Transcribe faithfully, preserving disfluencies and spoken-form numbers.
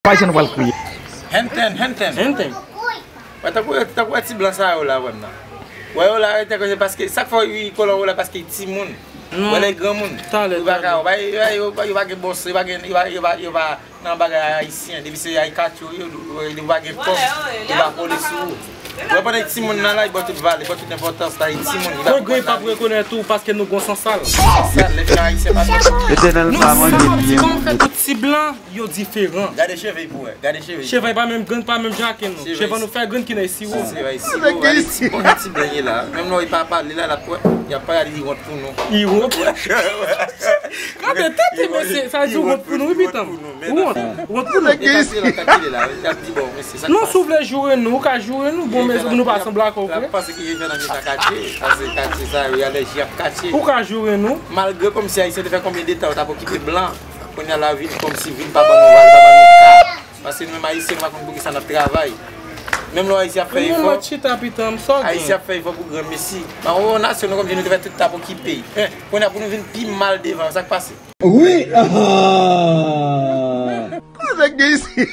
Paj nou pral kriye. Henten, henten. Henten. Wè, tankou, tankou wè ti blan sa yo la, wè m nan. Wè yo la, tankou se paske, sa k fè yo kolon yo la, paske timoun. Wè lè granmoun. Yo pa ka, yo pa, yo pa, yo pa gen bòs, yo pa gen, yo pa, yo pa, yo pa nan bagay ayisyen. Depi se ay katye yo, yo, yo pa gen kòb, yo pa kole sou ou. Wè pandan timoun nan la, li ba tout valè, li ba tout enpòtans la, li timoun, li pa konprann lavi. Pwogrè p ap rekonèt ou paske nou gon san sal. San sal, lè fè ayisyen pa konprann. Etènèl pa manje byen. Kòman fè tout ti blan yo diferan? Gade cheve pou wè, gade cheve. Cheve pa menm grenn, pa menm jan ak nou. Cheve nou fè grenn ki nan siwo. Se pa siwo, gade ti bon ti blan ye la. Menm lè w pa pale la, l ap wè, y ap pale li wont pou nou. Li wont. Gade tèt mesye, sa di wont pou nou, wi pitan. Wont, wont pou nou. E katye la, katye la, y ap di bon, mesye, sa k pase? Non, si w vle joure nou, ou ka joure nou. Bon, mesye, nou pa sanble ak ou vre. Panse ki je fè nan je sa katye, paske katye sa yo, y alèji ak katye. Ou ka joure nou. Malgre kòmsi ayisyen te fè konbyen de tan yo t ap okipe blan, kounye a la vin kòmsi vin pa ban nou valè, pa ban nou ka. Paske nou menm ayisyen, nou pa konn poukisa n ap travay. Menm lè ayisyen ap fè efò, ayisyen ap fè efò pou granmesi. Ban yon nasyon nou kòmsi nou te fè tout t ap okipe. Kounye a pou nou vin pi mal devan, sa k pase? Wi. Kòman nèg gen isi?